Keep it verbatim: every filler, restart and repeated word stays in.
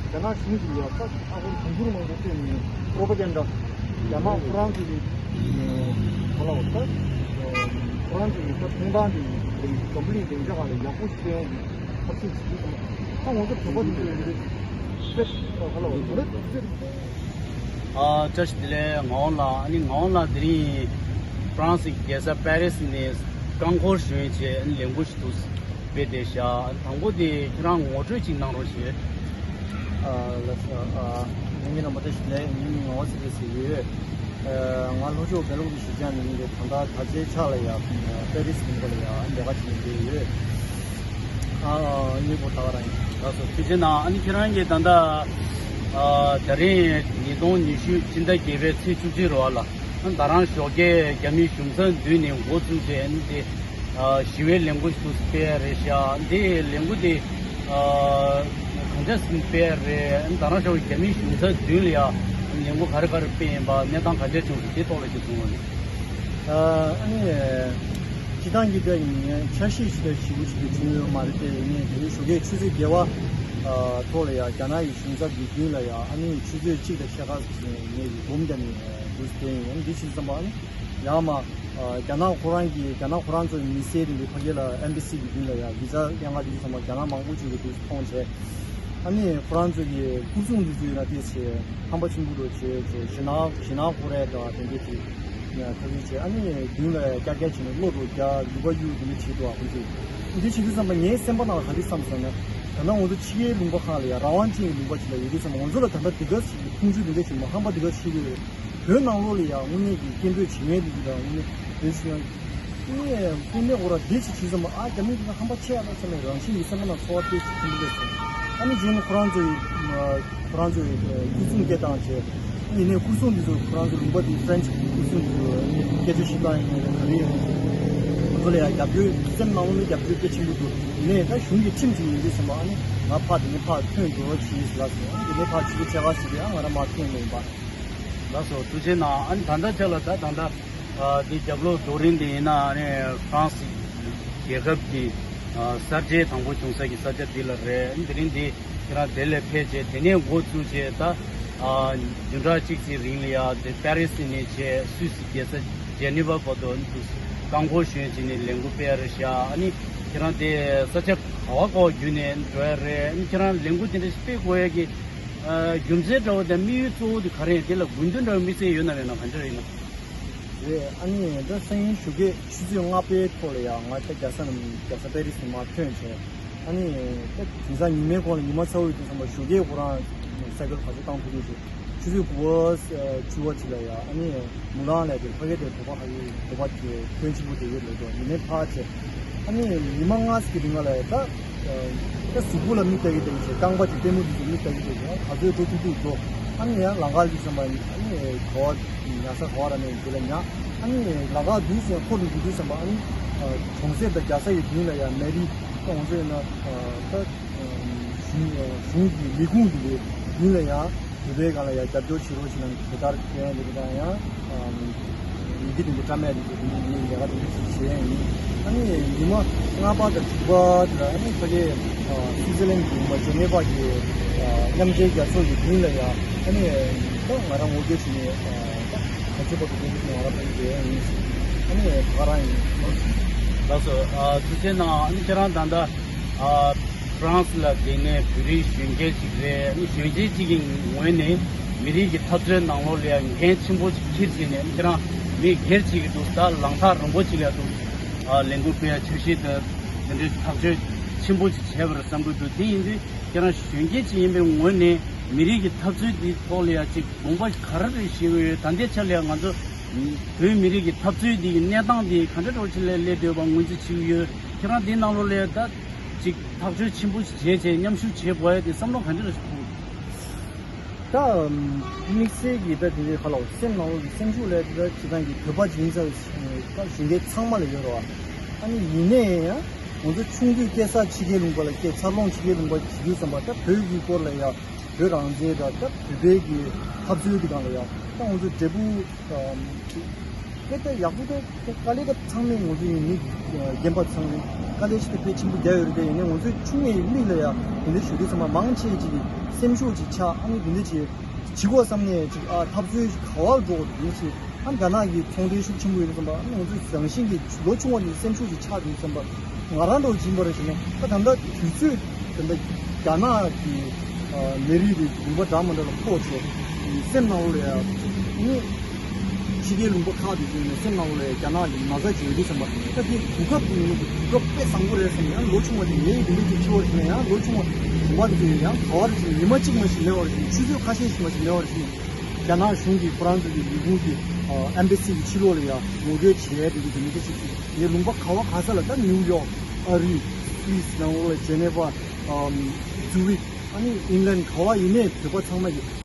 རྒྱ་ནག་གཞུང་གིས་ཡང་ད་ཨ་ཧོར་དུང་ཕྱུར་མང་པོ་བཏོན་ནས་པྲོ་པ་གན་ཌ། རྒྱ་ནག་ཁོ་རང་ཚོ་གི་ག་ལ་བ་ད་ཁོ་རང་ཚོ་གི་ད་མཐོང་སྟངས་དེ་འཛམ་བུ་གླིང་སྡིངས་ཆ་སྒང་ལ་ཡག་པོ་ཞིག་སྟོན་ཡག་གི་ཐབས་ཤེས་བྱེད་ཀྱི་འདུག་ད་ང་ཚོ་བོད་པ་དེ་ཚོ་ཡོད་རེད། དཔེ་ག་ལ་བ་ད་ད་ཨ། བཀྲ་ཤིས་བདེ་ལེགས། ངག་དབང་ལགས། ཨ་ནི་ངག་དབང་ལགས་དེ་རིང་ཧྥ་རན་སིའི་རྒྱལ་ས་པེ་རི་སི་ནས་རྐང་འཁོར་ཞོན་བྱས་ཨ་ནི་ལས་འགུལ་ཞིག་འདུག་དཔེ་དེ་བཞག་དང་པོ་དེ་ཁྱེད་རང་ངོ་སྤྲོད་ཅིག་གནང་རོགས་ཞུ། ཨ་ལགས་སོ། ཨ་ལྷན་རྒྱས་རྣམ་པ་བཀྲ་ཤིས་བདེ་ལེགས། ངའི་མིང་ངག་དབང་ཚེ་རིང་ཟེར་གྱི་ཡོད། ཨ་ང་ལྷོ་ཕྱོགས་སྦེལ་ཀོབ་ཀྱི་གཞིས་ཆགས་ནས་ཡིན་པའི་ད་ལྟ་ད་ཆའི་ཆ་ལ་ཡ་པེ་རི་སི་ལུང་པ་ལ་ཡ་ལས་ཀ་བྱེད་མཁན་ཡོད། ཨ་ཨ་ཡུལ་སྐོར་ད་ག་རང་ཡིན། ལགས་སོ། ཐུགས་རྗེ་གནང་། ཨ་ནི་ཁྱེད་རང་གིས་ད་ལྟ་ཨ་ད་རིང་ཉིས་སྟོང་ཉི་ཤུ་ཕྱི་ཟླ་བརྒྱད་པའི་ཚེས་བཅུ་གཅིག་རེད་བ་ལ། ད་རང་ཞོགས་ཀས་རྒྱ་མིའི་གཞུང་ཚབ་མདུན་ནས་འགོ་བཙུགས་ཏེ་ཨ་ནི་དེ་ཨ་ཞི་བའི་ལས་འགུལ་ཞིག་སྤེལ་ཡ་རེད་ཤག་འདི་ལས་འགུལ་དེ་ཨ་གང་འདྲ་ཞིག་སྤེལ་ཡ་རེད། ཨ་ནི་ད་རང་ཞོགས་ཀས་རྒྱ་མིའི་གཞུང་ཚབ་མདུན་ལ་ཡ་ལས་འགུལ་ག་རེ་ག་རེ་སྤེལ་ཡིན་པ། གནས་སྟངས་ག་འདྲ་བྱུང་འདུག་དེ་ཐོག་ལ་ཅིག་གསུང་རོགས་གནང་། ཨ་ནི་སྤྱིར་བཏང་གི་ད་ངས་འཆར་གཞི་ཞིག་ལ་ཞིབ་པོ་ཞིག་བྱུང་ཡོད་མ་རེད་དེ། ཡིན་ནའི་དེ་རིང་ཞོགས་ཀས་ཆུ་ཚོད་བརྒྱད་པ་ཨ་ཐོག་ལ་ཡ་རྒྱ་ནག་གི་གཞུང་ཚབ་ཀྱི་མདུན་ལ་ཡ་ཨ་ནི་ཆུ་ཚོད་གཅིག་དང་ཕྱེད་ཀ་ངས་ཀྱི་སྒོམ་བརྒྱབ་ནས་འདུག་སྟེ། ཡང་འདི་ཕྱིན་ཙམ་པ་ཨ་ནི་ཡང་མ་ཨ་རྒྱ་ནག་ཁོ་རང་གི་རྒྱ་ནག་ཁོ་རང་ཚོའི་མི་སེར་དེ་འདི་ཕ་གི་ལ་ཨེམ་བྷ་སི་གི་མདུན་ལ་ཡ་བི་ཛ་གཡང་ག་འདི་ཚང་མ་རྒྱ་ནག་མང་པོ་ཅིག་གི་འདུག་མཐོང་བྱས། ཨ་ནི་ཁོ་རང་ཚོ་གི་སྐུ་སྲུང་འདི་ཚོ་ཡོད་ན་དེ་ཚེ་ཧམ་པ་ཆེན་པོ་འགྲོ་བྱས་བྱས་ཞེད་སྣང་ཞེད་སྣང་ཁོ་རའི་འདྲ་བ་དེ་འདྲས་ཀྱི་ཐབས་ཤེས་བྱས། ཨ་ནི་མདུན་ལ་ཀྱག་ཀྱག་བྱས་ནས་གློ་བྲོ་རྒྱག་ལུག་པ་གཡུག་དེ་འདྲས་བྱེད་འདུག་ཨ་ཁོ་ཚོས། འདི་བྱེད་དུས་ཙམ་པ་ངའི་སེམས་པ་ནང་ལ་ག་རེ་བསམ་སོང་ན། ད་ལྟ་ང་ཚོ་ཕྱི་རྒྱལ་ལུང་པ་ཁག་ལ་ཡ་རང་དབང་ཅན་གྱི་ལུང་པ་ཅིག་ལ་ཡོད་དུས་ཙམ་པ་ང་ཚོ་ལ་ད་ལྟ་དེ་ག་ཞིག་ཁུངས་བཅོལ་དེ་འདྲས་བྱེད་མ་ཧམ་པ་དེ་ག་ཞིག་ཡོད་རེད། བོད་ནང་ལོགས་ལ་ཡང་དངོས་གནས་ཀྱི་སྐད་འབོད་བྱེད་མཁན་དེ་ཚོ་དང་དངོས་གནས་བོད་ཞུ་ཡང་དངོས་གནས་དངོས་གནས་འོ་ར་བདེ་ཞིག་བྱེད་ཙམ་པ་ཨ་རྒྱ་མི་དེ་ཚོ་ཧམ་པ་ཆེ་ཡ་ལ་བསམ་ནས་རང་བཞིན་གྱི་སེམས་པ་ནང་ཚོར་བ་དཔེ་ཞིག་ཁྱིམ་དུ་སླེབས་སོང་། ཨ་ནི་རྗེས་ནས་ཁོ་རང་ཚོ་ཡི་ཁོ་རང་ཚོ་ཡི་སྐུ་སྲུང་སྐད་བཏང་བྱས། ཡིན་ནའི་སྐུ་སྲུང་འདི་ཚོ་ཁོ་རང་ཚོ་ལུང་པ་དེ་ཧྥ་རན་སི་གི་སྐུ་སྲུང་འདི་ཚོ་སྐད་ཆ་བཤད་སྟངས་ཡིན་ནའི་ག་རེ་ཡིན་ནའི་ང་ཚོ་ལ་ཡང་རྒྱབ་སྐྱོར་སེམས་ནང་ལོགས་ནས་རྒྱབ་སྐྱོར་སྐད་ཆེན་པོ་འདུག་ཡིན་ནའི་ད་གཞུང་གི་ཁྲིམས་ཅིག་ཡིན་དུས་ཙམ་པ་ཨ་ནི་ང་ཕར་དེ་ནས་ཕར་ཐོན་འགྲོ་རོགས་བྱེད་ཟེར་ལབ་སོང་། ཨ་ནི་དེ་ནས་ཕར་ཆུ་ཚོད་ཕྱེད་ཀ་ཞིག་རེད། ཨ་ང་རང་མར་ཐོན་ནས་ཡིན་པ། ལགས་སོ། ཐུགས་རྗེ་གནང་། ཨ་ནི་ད་ལྟ་ཆ་ལ་ད་ད་ལྟ་ཨ་འདི་རྒྱབ་ལོགས་རྡོ་རིང་འདི་ཡིན་ན་ཨ་ནི་ཧྥ་རན་སི་རྒྱལ་ཁབ་ཀྱི་ཨ་གསར་བརྗེ་དང་པོ་བྱུང་ས་གི་ས་ཆ་འདི་ལ་རེད། ཨ་ནི་དེ་རིང་འདི་ཁྱེད་རང་དེ་ལ་ཕེབས་བྱས་དེ་ནས་འགོ་བཙུགས་བྱས་ད་ཨ་བདུན་ཕྲག་གཅིག་ཙམ་རིང་ལ་ཡ་དེ་པེ་རི་སི་ནས་བྱས་སུད་སི་རྒྱལ་ས་ཇེ་ནི་ཝ་བར་དུ་ཨ་ནི་རྐང་འཁོར་ཞོན་བྱས་ནས་ལས་འགུལ་སྤེལ་ཡ་རེད་ཤག་ཨ་ནི་ཁྱེད་རང་དེ་ས་ཆ་ག་བ་ག་བ་བརྒྱུད་ནས་འགྲོ་ཡ་རེད། ཨ་ནི་ཁྱེད་རང་ལས་འགུལ་དེ་འདྲ་ཞིག་སྤེལ་དགོས་ཡ་གི་ཨ་རྒྱུ་མཚན་འདྲ་བོ་དང་དམིགས་ཡུལ་གཙོ་བོ་དེ་ག་རེ་ཡིན། དེ་ལ་དགོས་འདུན་འདྲ་བོ་དམིགས་བསལ་ཡོད་ན་མེད་ན་ག་འདྲ་ཡིན་ན། རེད། ཨ་ནི་ད་སང་ཉིན་ཞོགས་ཀས་ཆུ་ཚོད་ལྔ་པའི་ཐོག་ལ་ཡ་ང་ད་རྒྱལ་ས་ནས་རྒྱལ་ས་པེ་རི་སི་ནས་མར་ཐོན་བྱས། ཨ་ནི་ད་དེང་སང་ཉི་མའི་གོང་ལ་ཉི་མ་ཚ་བོ་ཡོད་དུས་ཙམ་པ་ཞོགས་ཀས་ཁོ་རང་སའི་ཀལ་བར་ཆད་བཏང་ཐུབ་ཀྱི་རེད། ཆུ་ཚོད་དགུ་པ་བཅུ་པ་ཅིག་ལ་ཡ་ཨ་ནི་མུ་ལང་ལ་དེ་ཕ་གི་དེ་བོད་པ་ཧ་ཡོད་བོད་པ་དེ་ཁྱོན་ཆེན་པོ་དེ་ཡོད་ལ་འགྲོ་ཡིན་ནའི་ཕར་བྱས། ཨ་ནི་ཉི་མ་ལྔ་ཙམ་གྱི་རིང་ལ་ཡ་ད། ད་གཟུགས་པོ་ལ་མིག་ལྟ་གི་བསྡད་ཀྱི་བྱས། རྐང་པ་གི་པུས་མོ་འདི་ཚོ་མིག་ལྟ་གི་བསྡད་ཀྱི་ག་ཚོད་འགྲོ་ཐུབ་ཐུབ་འགྲོ། ཨ་ནི་ཡང་ལམ་ཁ་འདི་ཙམ་པ་ཨ་ནི་ག་བ་ཉལ་ས་ག་བ་ར་མེད་འདི་ལ་ཉལ། ཨ་ནི་ལམ་ཁ་འདུག་སེ་འཁོར་འདུག་འདུག་ཙམ་པ་ཨ་ནི་གྲོང་གསེབ་དང་རྒྱལ་ས་ཡི་མདུན་ལ་ཡང་མེ་རི་ད་ང་ཚོ་ཡིན་ན་ད་གཞུང་གཞུང་གི་ལས་ཁུངས་ཀྱི་མདུན་ལ་ཡང་། བོད་པའི་སྒང་ལ་ཡང་རྒྱབ་སྐྱོར་བྱེད་རོགས་བྱེད་ན་དེ་ལྟར་བྱས་འདི་ག་དང་ཡང་ཡི་གེ་དེ་འདྲ་བཀྲམ་ཡ་དེ་ཚོ་དེ་འདྲ་ངས་ལས་ཀ་དེ་འདྲ་ཞིག་བྱས་ཡིན། ཨ་ནི་ཉི་མ་ལྔ་པ་དང་དྲུག་པ་དེ་ལ་ཨ་ནི་ཕ་གི་སུའི་ཙི་ལན་གྱི་ཡིན་པ་ཇི་ནི་ཝ་གི་མཉམ་འབྲེལ་རྒྱལ་ཚོགས་ཀྱི་མདུན་ལ་ཡང་ཨ་ནི་ད་ང་རང་ངོ་རྒོལ་བྱས་ནས་ད་ག་ཚོད་བར་དུ་དེ་འདྲ་ང་རང་ཕ་གི་བསྡད་ཡིན། ཨ་ནི་ད་ག་རང་ཡིན། ལགས་སོ། ཨ་ཐུགས་རྗེ་གནང་། ཨ་ནི་ཁྱེད་རང་ད་ལྟ་ཨ། ཧྥ་རན་སི་ལ་བསྡད་ནས་བོད་རིགས་གཞོན་སྐྱེས་ཅིག་རེད། ཨ་ནི་གཞོན་སྐྱེས་ཅིག་གི་ངོས་ནས་མི་རིགས་ཀྱི་འཐབ་རྩོད་ནང་ལོགས་ལ་ཡང་འགན་ཆེན་པོ་ཅིག་འཁྱེར་བྱས་ནས་ཁྱེད་རང་མི་སྒེར་ཅིག་གི་འདུག་ད་ལམ་ཐག་རིང་པོ་ཅིག་ལ་འདུག་ཨ་ལས་འགུལ་སྤེལ་ཡ་འཆར་གཞི་དང་དེ་འདྲའི་ཐག་གཅོད་ཆེན་པོ་ཅིག་བྱས་པར་བསམ་གྱི་འདུག་དེ་ཡིན་དུས་ཁྱེད་རང་གཞོན་སྐྱེས་ཅིག་ཡིན་པའི་ངོས་ནས་མི་རིགས་ཀྱི་འཐབ་རྩོད་འདིའི་ཐོག་ལ་ཡང་ཅིག་དགོངས་པ་ག་རེ་རེ་བཞེས་ཀྱི་ཡོད། ད་ལྟའི་ཆ་ལ་ཡང་ང་ཚོ་བོད་མི་རིགས་ཀྱི་འཐབ་རྩོད་འདི་གི་གནས་སྟངས་འདི་ག་འདྲ་འདྲ་བོ་ཅིག་ལ་སླེབས་བསྡད་པ་ངོས་འཛིན་བྱེད་ཀྱི་ཡོད། ཁྱེད་རང་འདིའི་ནང་ལོགས་ལ་ཡང་ད་ཅིག་ཐག་གཅོད་ཆེན་པོ་ཞིག་བྱས་བྱས་མཉམ་ཞུགས་བྱེད་དགོས་ཡ་དེ་བསམ་བློ་ག་འདྲ་ཞིག་འཁོར། ད་དམིགས་བསལ་གྱི་ད་དེ་འདྲའི་ཁ་ལོ་སེམས་ནང་ལོགས་ཀྱི་སེམས་ཤུགས་ལས་ད་སྤྱི་བཏང་གི་བོད་པ་ཡིན་ས་ད་གཞོན་སྐྱེས་ཚང་མ་ལ་ཡོད་རེད་བ། ཨ་ནི་ཡིན་ནའི་ཡང་ང་ཚོ་ཆུང་དུས་སྐྱེས་ས་ཕྱི་རྒྱལ་ལུང་པ་ལ་སྐྱེས། འཚར་ལོངས་ཕྱི་རྒྱལ་ལུང་པ་བྱེད་དུས་ཙམ་པ་ད་བོད་ཀྱི་སྐོར་ལ་ཡང་བོད་རང་བཙན་དང་ད་བོད་པའི་གི་འཐབ་རྩོད་དེ་སྒང་ལ་ཡང་ད་ང་ཚོ་འབྲས་བུ་དེ་ལྟར་ཡག་པོ་དེ་དཀའ་ལས་ཀ་ཚང་མས་ང་ཚོ་ཡིན་མི་རྒན་པ་ཚང་མས་ དཀའ་ལས་ཞིག་དཔེ་ཆེན་པོ་རྒྱག་ཡོད་རེད་དེ། ཡིན་ནའི་ང་ཚོའི་ཆུང་མའི་མིག་ལ་ཡང་དེ་འདྲ་ཞུ་དུས་ཙམ་པ་མང་ཆེ་ཅིག་གི་སེམས་ཤུགས་ཅིག་ཆག་ཨ་ནི་དེ་འདྲ་ཅིག་བྱེད་དགོས་བསམ་ནས་ཅིག་ཨ་འཐབ་རྩོད་ག་བར་འགྲོ་དགོས་དེ་འདྲ་ཅིག་ཨ་ནི་རྒྱ་ནག་གི་ཚོང་འབྲེལ་ཤུགས་ཆེན་པོ་ཡོད་དུས་ཙམ་པ་ཨ་ནི་ང་ཚོའི་རང་བཞིན་གྱི་ལོ་ཆུང་བ་ནས་སེམས་ཤུགས་ཅིག་ཆག་དུས་ཙམ་པ་ང་རང་འདྲ་བོ་ཅིག་ཡིན་པ་རེད་ཞུ་ནས། ད་ད་ལྟ་དུས་ཚོད་ད་ལྟ་རྒྱ་ནག་གི་ཨ་མི་རིགས་དེ་ལུང་པ་འདྲ་མི་འདྲ་ལ་ཕོག་བྱས་སེམས་ནང་ལོགས་ལ་ཡ་ནི་ཕྱི་རྒྱལ་ལུང་པ་ཁག་དེ་ཚོ་ནས་སེམས་ནང་ལོགས་ལ་ཡ་རྒྱ་ནག་གི་ན་ཚ་བྱེད་དུས་ཙམ་པ་ད་དེ་གོ་སྐབས་དེ་ཡིན་ནི་གོ་སྐབས་དཔེ་བཟང་པོ་རེད་བསམ། ཡང་ལོ་ཆུང་བ་དེ་ངའི་དེ་འདྲ་ཅིག་ཤི་བར་བྱས་ན་ཡང་ལོ་ཆུང་བ་གཞན་པ་དེ་ཚོ་ཡང་ག་བར་བྱས་ནས་ཉི་མ་གཅིག་མ་ཞིག་མེད་བར་བྱས་ནས་ཆུ་ཚོད་ཁ་ཤས་ཤིག་མ་ཞིག་མེད་བར་བྱས་ནས་རྒྱ་ནག་གཞུང་གི་ཁོ་རང་ཚོ་གི་ལས་ཁུངས་ཀྱི་ཨ་ཨེམ་བྷ་སི་གི་ཕྱི་ལོགས་ལ་ཡང་ངོ་རྒོལ་བྱས་དེ་འདྲ་དེ་འདྲ་ཅིག་ངའི་ལུང་པ་ག་བ་ག་ས་ལ་ད་ནིའུ་ཡོག་ཨ་རི་སུད་སི་ནང་ལོགས་ལ་ཇེ་ནེ་ཝ་ཨམ་ཛུ་རིག་ཨ་ནི་ཨིང་ལན་ག་བ་ཡིན་ནའི་བོད་པ་ཚང་མ་གི